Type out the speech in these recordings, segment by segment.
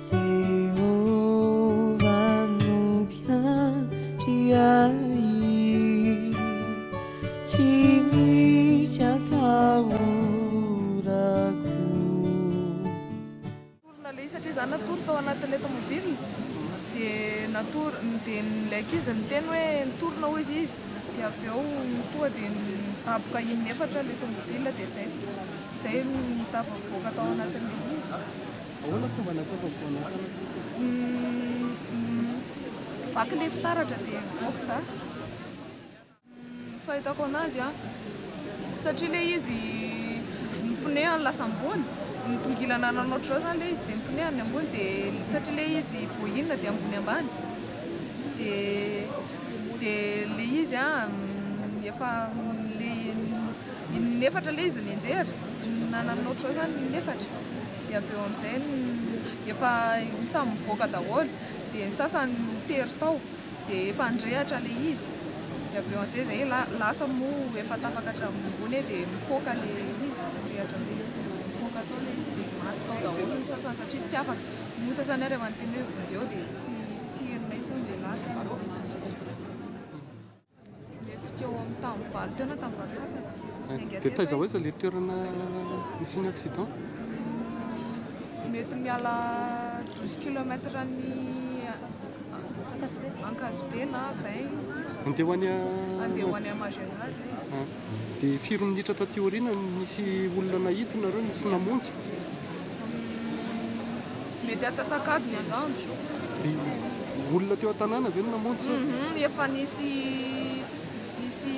Jehovah no mpiandry ahy, tsy misy atahorako. Torina ilay izy satria za natory tao anatin'ilay tomobile dia natory dia ilay ankizy niteny hoe nitorina hoy izy dia avy eo tonga dia nidaboka in'efatra ilay tomobile dia izay izay no tafavoaka tao anatin'ilay izy. Ahoana fomba natafavoahana tao anatin'ilay tomobile? Vaky ilay fitaratra dia nivoaka za. Ny fahitako anazy an, satria ilay izy ny pneu any lasa ambony, nitongilana nanao ohatr'izao izany ilay izy dia ny pneu any ambony dia satria ilay izy Boeing dia ambony ambany dia dia ilay izy an efa ilay in'efatra ilay izy nianjera, nanana ohatr'izao izany in'efatra dia avy eo amin'izay efa samy mivoaka daholo dia ny sasany tery tao. Dia efa nirehatra ilay izy, dia avy eo amin'izay izay lasa moa efa tafakatra ambony dia mipoaka ilay izy, mirehatra be, mipoaka tao ilay izy dia maty tao daholo ny sasany satria tsy afaka, moa ny sasany ary efa niteny hoe vonjeo dia tsy tsy henonay intsony dia lasa. Mety teo amin'ny tamin'ny valo teo na tamin'ny valo sasany. Niainga Dia teto taiza ho aho. aiza ilay toerana nisian'ny accident? Mety miala 12 kilomètre ny Ankazobe na 20. Andeha ho any Andeha ho any Majunga zay. Ah. Dia firy minitra taty aoriana no nisy olona nahita nareo, nisy namonjy? Mety atsasak'adiny angamba. Olona teo an-tanàna ve no namonjy sa? Mhm, efa nisy nisy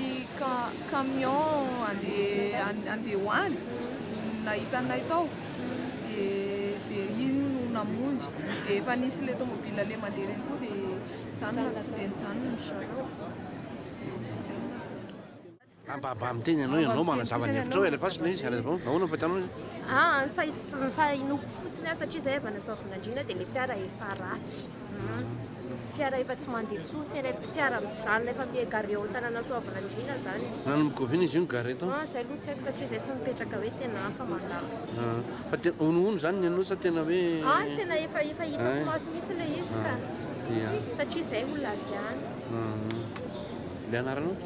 camion andeha andeha ho any nahita anay tao dia dia iny no namonjy dia efa nisy ilay tomobile le mandeha ireny koa dia nijanona dia nijanona ry zareo. Mba mba miteny ianao, ianao manazava ny hevitrao, alefaso ilay izy, alevao. Ahoana ny fahitanao izy? Ah, ny fahit- ny fahinoako fotsiny aho satria izay avy any Soavinandriana dia ilay fiara efa ratsy. Fiara efa tsy mandeha intsony, fiara fiara mijanona efa mi-garer ao an-tanàna Soavinandriana izany izy. Nanomboka oviana izy io ni-garer tao? Ah, izay aloha tsy haiko satria izay tsy mipetraka hoe tena hafa mandalo fotsiny. Ah, fa tena honohono izany ny anao sa tena hoe Ah, tena efa efa hitako maso mihitsy ilay izy ka. Ia. Satria izay olona avy any. Ilay anaranao?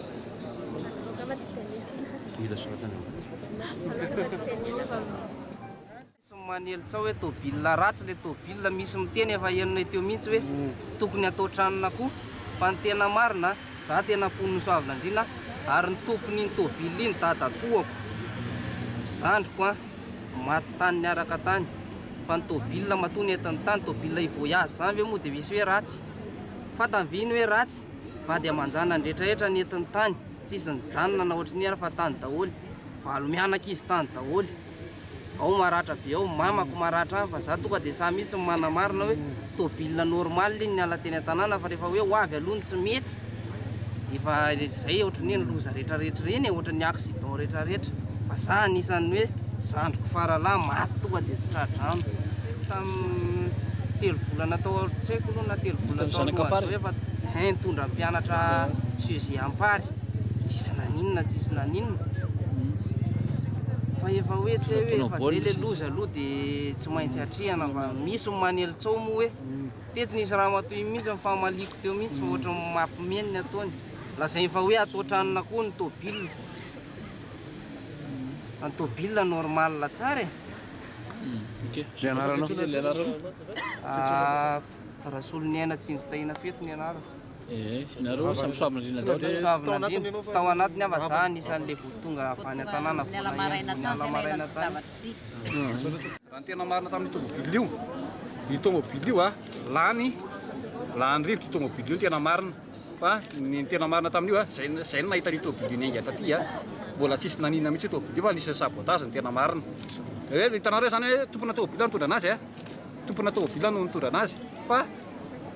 Angamba tsy tenenina. Mila soratana. Angamba tsy tenenina fa. Misy manely tsao hoe tôbila ratsy le tôbila, misy miteny efa henonay teo mihitsy hoe tokony atao tranon'akoho fa ny tena marina za tena mponin'i Soavinandriana ary ny tompon'iny tôbila iny dadatoako zandriko an maty tany niaraka tany fa ny tôbila matoa nentiny tany tôbila hi-voyage zany ve moa de misy hoe ratsy fantany ve iny hoe ratsy Vady aman-janany retraretra nentiny tany, tsisy nijanona na ohatry ny ary fa tany daholo, valo mianaka izy tany daholo, ao maratra be ao, mamako maratra any fa za tonga de sahy mihitsy ny manamarina hoe tôbile normal iny niala teny an-tanàna fa rehefa hoe ho avy aloha ny tsy mety de efa zay ohatry ny hoe ny loza retraretra ireny e, ohatry ny accident retraretra fa za anisan'ny hoe zandriko faralahy maty tonga de tsy tra-drano tamin'ny telo volana tao tsy haiko aloha na telo volana tao alohan'izao efa hein nitondra mpianatra sujet ampary tsisy naninona tsisy naninona fa efa hoe tsy hay hoe efa zay le loza aloha de tsy maintsy atrehana fa misy ny manely tsao moa hoe tetsy nisy ramatoa iny mihitsy nifamaliako teo mihitsy fa ohatran'ny mampimeny ny ataony lazainy fa hoe atao tranona koa ny tôbila ny tôbila normal tsara e Ny anaranao? Ah, Rasoloniaina Tsinjo Tahiana Fety ny anarako. Eh, nareo samy Soavinandriana daholo. Soavinandriana. Tsy tao anatiny aho fa za anisan'le vao tonga avy any an-tanàna vao Niala maraina tany zay naheno an'ity zavatra ity. Raha ny tena marina tamin'io tomobile io, io tomobile io a, lany, lany rivotra io tomobile io ny tena marina. Fa ny tena marina tamin'io a, zay zay no nahita an'io tomobile io niainga taty a, mbola tsisy naninona mihitsy io tomobile io fa nisy sabotage ny tena marina. Hoe hitanareo zany hoe tompona tomobile nitondra anazy a, tompona tomobile no nitondra anazy fa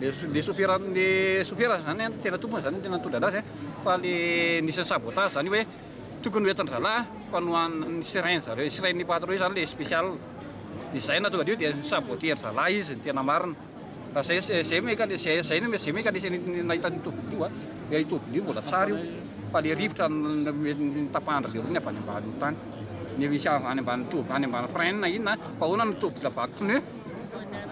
le le sofera le sofera zany a, tena tompony zany tena nitondra anazy a, fa le nisy sabotage zany hoe tokony ho entin-dry zalahy fa nohanin'ny sirain zareo, sirain'ny patrouille zany le spécial. De zay nahatonga an'io de ni-saboter-dry zalahy izy ny tena marina. Fa zay zay meka zay zay zay meka nisy nahita an'io tôbily io a, io tôbily io mbola tsara io fa le rivotra nitapahan-dry zareo ny avy any ambany tany, ny misy avy any ambany tôbily any ambany frein na inona fa ahoana no tôbily vaky pneu.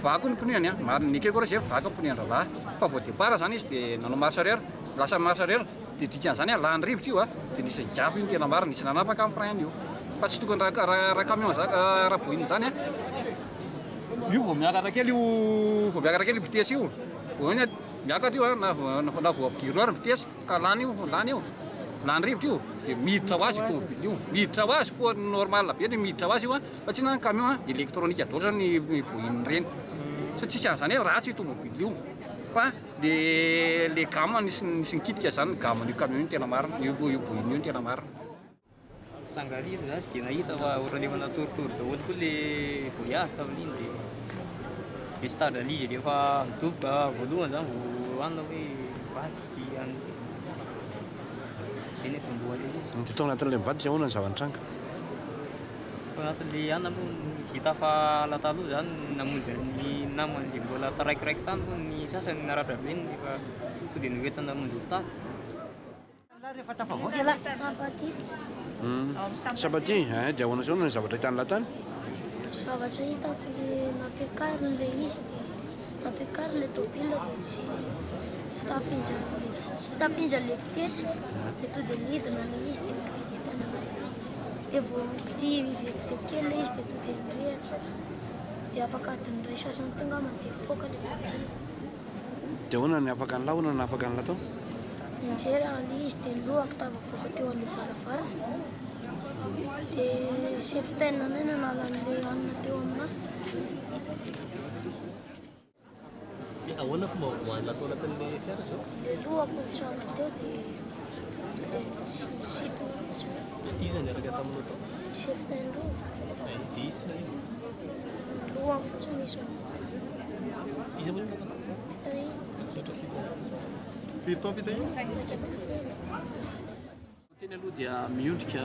Vaky ny pneu-ny an, marina, nekeko aloha izay fa vaky ny pneu-n-drahalahy. Fa vao départ izany izy dia nanao marche arrière, lasa marche arrière, dia dikan'izany an, lany rivotra io an, dia nisy nigafy io ny tena marina, nisy nanapaka ny frein-ny io. Fa tsy tokony raha raha camion zany, raha boine zany an, io vao miakatra kely io, vao miakatra kely io vitesse io, vao iny an, miakatra io an, na vao na vao ampidirina ary ny vitesse, ka lany io, lany io, lany rivotra io, dia miditra ho azy io tomobile io, miditra ho azy, poa normal be dia miditra ho azy io an. Fa tsy na ny camion an, électronique daholo zany ny bohine ireny. Fa tsisy an'izany hoe ratsy io tomobile io. Fa le le gamme nisy nisy nikitika zany ny gamme an'io camion io no tena marina, io io bohine io no tena marina. Sangarivo zany tsy dia nahita fa ohatran'ny efa natoritory daholo koa le voyage tamin'iny dia dia tsy tandran'izy rehefa nidoboka voalohany zany vao anona hoe mivadika ity anona ity. Zay ny atombohan'ilay izy. Dia tao anatin'ilay mivadika ahoana ny zava-nitranga? Tao anatin'ilay ihany aloha ny hita fa ala taloha izany namonjy ny namany izay mbola taraikiraiky tany moa ny sasany naratra be ny efa tonga dia noentina namonjy hopitaly. Rehefa tafavoaka ialahy? Sampaty. Sampaty, eh, dia ahoana sy ahoana ny zavatra hitan'lah tany? Zavatra hitako le nampiakariny le izy dia nampiakariny le tôbila dia tsy tsy tafindra le tsy tafindra le vitesse dia to dia nidina le izy dia nikitiky tany anaty tany. Dia vao nikitihy vetivety kely ilay izy dia tonga dia nirehitra. Dia afaka adiny iray sasany teo angamba dia nipoaka ilay tômôbila. Dia ahoana ny afaka an'lah? Ahoana ny afaka an'lah tao? Nianjera ilay izy dia ny lohako tafavoaka teo amin'ilay varavarana. Dia cheftaine anay nanala an'ilay hanina teo aminahy. Dia ahoana fomba voahanina tao anatin'ilay fiara izao? Ilay lohako nitranga teo dia dia nisintona fotsiny. Dia iza niaraka taminao tao? Chef Taindrova. Dia izy sy iza? Lohany fotsiny nisy nivoaka. Iza moa no namanao? Fitahiana. Misaotra Fitahiana. Firy taona Fitahiana? 11. Teny aloha dia miondrika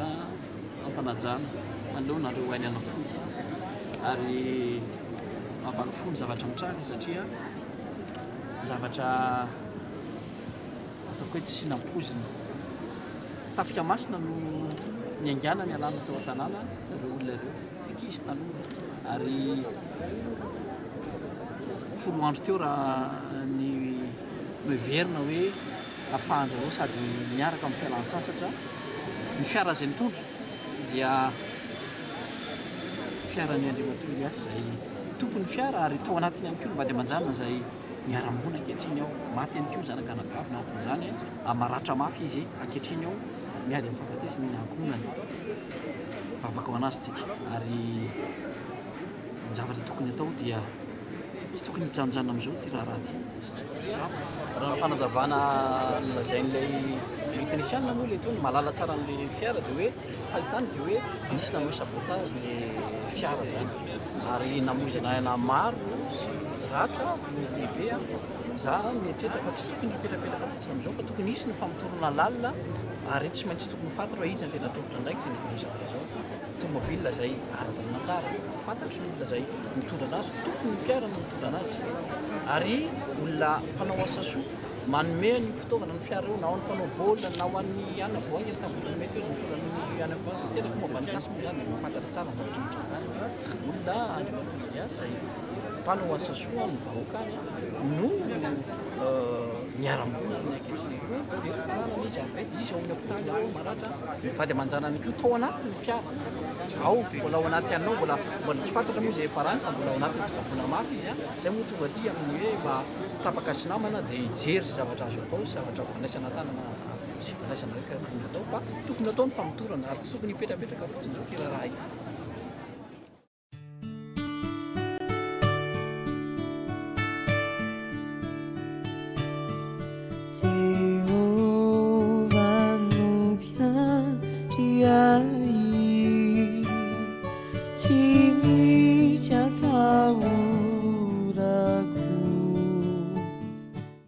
ampanajana manoloana ireo aina nafoy ary mahavaky fo ny zavatra mitranga satria zavatra ataoko hoe tsy nampoizina. Tafika masina no niaingàna nialana tao an-tanàna ireo olona ireo, ankizy, tanora ary folo andro teo raha ny noheverina hoe ahafahan-dry zareo sady miaraka amin'ny fialan-tsasatra. Ny fiara izay nitondra dia fiaran'i Andriamatoa Elias izay tompon'ny fiara ary tao anatiny ihany koa ny vady aman-janany izay niharam-boina ankehitriny ao. Maty ihany koa ny zanaka anabavy anatin'izany ary maratra mafy izy ankehitriny ao miady amin'ny fahafatesana ny ankohonany. Vavaka ho an'azy tsika ary ny zavatra tokony atao dia tsy tokony hijanonjanona amin'izao ity raharaha ity. Raha ny fanazavana nolazain'ilay mekanisianina moa ilay tony mahalala tsara an'ilay fiara dia hoe fahitany dia hoe nisy nanao sabotage le fiara zany ary namoizana aina maro sy ratra voina lehibe a. Za mieritreritra fa tsy tokony hipetrapetraka fotsiny amin'izao fa tokony hisy ny famotorana lalina ary tsy maintsy tokony ho fantatra hoe iza no tena tompon'andraikitra ny zavatra izao. Tomobile izay ara-dalàna tsara, fantatry ny olona izay mitondra anazy, tompon'ny fiara no mitondra anazy ary olona mpanao asa soa manome an'io fitaovana ny fiara io na ho an'ny mpanao baolina na ho an'ny anona vao haingana tamin'ny volana mey teo izy nitondra ny any amin'ny tenako moa avy any Itasy moa izany dia mahafantatra tsara ny zavatra mitranga any hoe olona Andriamatoa Elias izay mpanao asa soa amin'ny vahoaka any no niharam-boina amin'ny ankehitriny koa very fananana izy ary izy ao amin'ny hopitaly ao maratra Ny vady aman-janany koa tao anatin'ny fiara. Ao, mbola ao anaty anao, mbola mbola tsy fantatra moa izay hiafarany fa mbola ao anatin'ny fitsaboana mafy izy an. Izay moa tonga aty amin'ny hoe mba tapaka sy namana dia hijery izay zavatra azo atao sy zavatra fandraisana an-tanana sy fandraisana andraikitra tokony atao fa tokony atao ny famotorana ary tsy tokony hipetrapetraka fotsiny izao ity raharaha ity. Jehovah no mpiandry ahy, tsy misy.